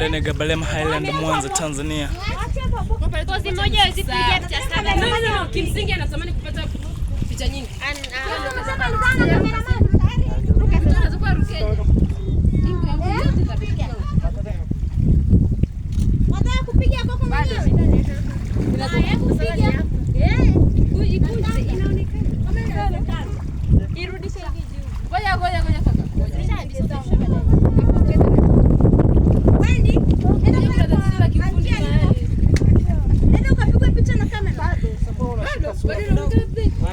Ndani ya Gabalema Highland, Mwanza, Tanzania. Pozi moja hawezi piga picha saba. No, no, kimsingi anatamani kupata picha nyingi. Wataka kupiga kwako mwenyewe? Haya, kupiga. Ikunje inaonekana. Irudishe hivi juu. Ngoja ngoja ngoja kaka. Wendy, nenda ukapigwe picha na kamera.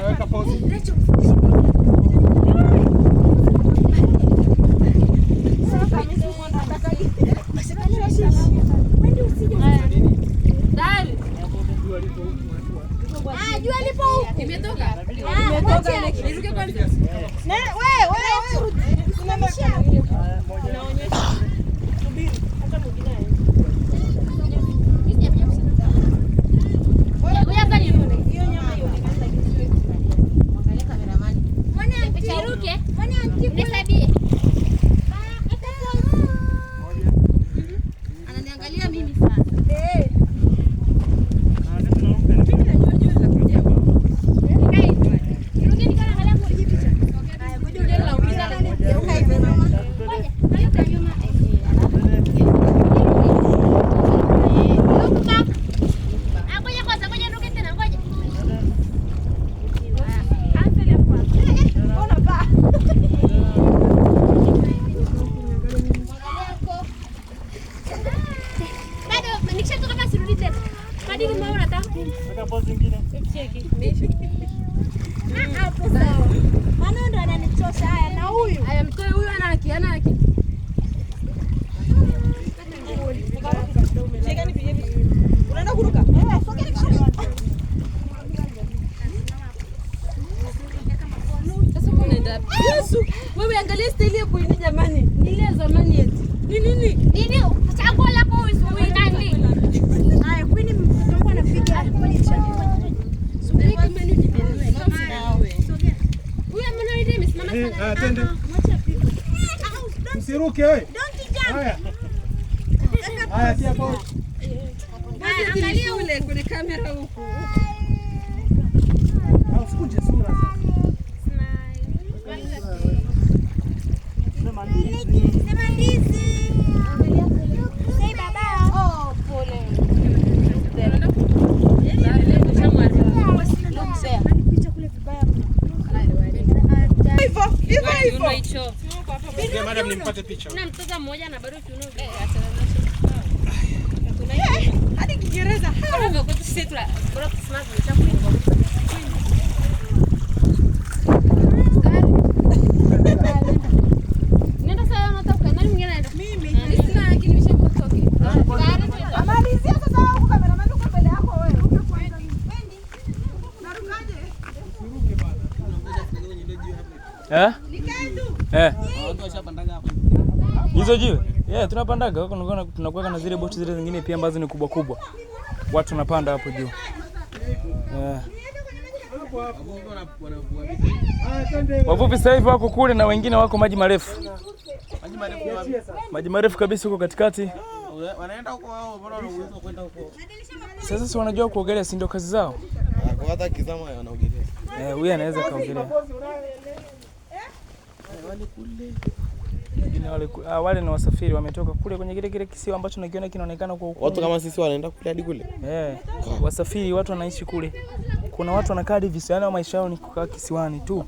Weka pause. Tayari. Ah, jua lipo huku. Imetoka. Ah, wacha. Niruke kwanza. Simamishia. Ananiangalia mimi sasa. Weka pause nyingine. Hapo sawa. Maana ndo ananichosha haya na huyu. Haya, mtoe huyu ana haki, ana haki. Sasa uko unaenda wapi? Yesu, wewe angalia staili ya kuini jamani. Ni ile ya zamani eti. Ni nini? Nini? Chaguo lako uinani? Haya, Queen mtoto wangu anapiga kwenye chani. Subiri kama ni ujipende. Huyu mbona ile imesimama sana? Haya, twende. Mwache apigwe. Msiruke wewe. Don't jump. Haya. Haya, tia pause. Angalia ule kwenye kamera huku. Ah, usikunje sura sasa. Sema ndizi. Sema ndizi. Say baba. Oh, pole. Picha kule vibaya mno. Kiuno hicho. Madam nimpate picha. Kuna mtoto mmoja na bado kiuno. Hadi Kiingereza. Bora kwetu sisi tuna bora tusimame tumesha Nenda sasa unataka nani mwingine anaenda? Mimi sina haki nimeshakutoka. Amalizia sasa huku kameramani uko mbele yako wewe. Wendy. Narukaje? Eh? Eh. Hizo jiwe? Yeah, tunapandaga huko tunakuweka na zile boti zile zingine pia ambazo ni kubwa kubwa. Watu wanapanda hapo juu. Yeah. Haya, twende. Wavuvi sasa hivi wako kule na wengine wako maji marefu. Maji marefu kabisa huko katikati. Wanaenda huko wao, mbona wana uwezo wa kwenda huko? Sasa si wanajua kuogelea, si ndio kazi zao? Kwa hata kizama wanaogelea. Eh, huyu anaweza kaogelea. Wengine wale wale ni wasafiri wametoka kule kwenye kile kile kisiwa ambacho nakiona kinaonekana kwa Watu ukungu. kama sisi wanaenda kule hadi kule. Eh, wasafiri watu wanaishi kule. Kuna watu wanakaa hadi visiwani, au maisha yao ni kukaa kisiwani tu.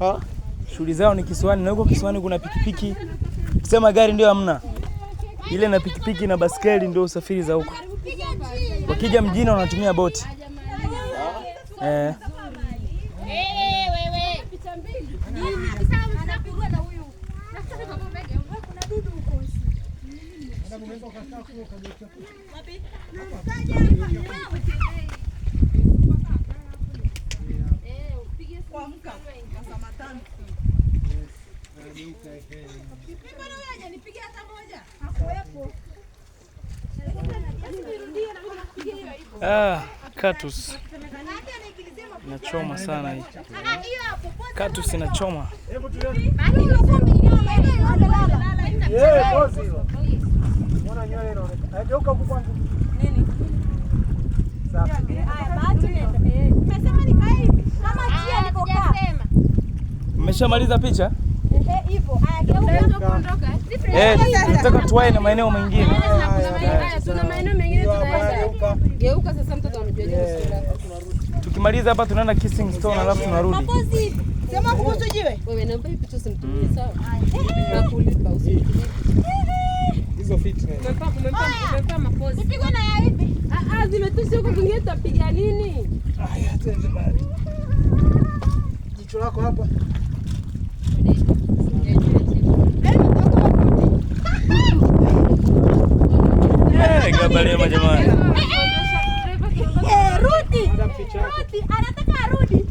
Shughuli zao ni kisiwani, na huko kisiwani kuna pikipiki. Kusema gari ndio hamna. Ile na pikipiki na baskeli ndio usafiri za huko. Wakija mjini wanatumia boti. Eh. Eh, wewe. Picha mbili. Anapigwa na huyu. Kuna dudu huko. Mbona huyu hajanipiga hata moja? Hakuwepo. Ah, cactus. Inachoma sana hii. Cactus inachoma. Eh, pause hiyo. Mbona Mbona nywele inaonekana? Geuka huku kwanza. Nini? Safi. Haya, Bahati nenda. Nimesema nikae hivi. Kama chia nilivyokaa. Mmeshamaliza picha? Ehe, hivyo. Haya, geuka. Kuondoka. eh? Eh, nataka tuwae na maeneo mengine. Haya, tuna maeneo mengine tunaenda. Geuka. Geuka sasa, mtoto amejua sura. Tukimaliza hapa tunaenda Kissing Stone alafu tunarudi. Mapozi hivi. Sema kuhusu jiwe. Wewe naomba hii picha usimtumie, sawa? Nakulipa usimtumie. Hizo fitness. Umempa mapozi. Nipigwe na ya hivi. Ah ah, zimetosha huko kwingine tutapiga nini? Haya, twende bali. Jicho lako hapa. Eh, Gabalema jamani. Eh, rudi. Madam, picha yako. Rudi, anataka arudi.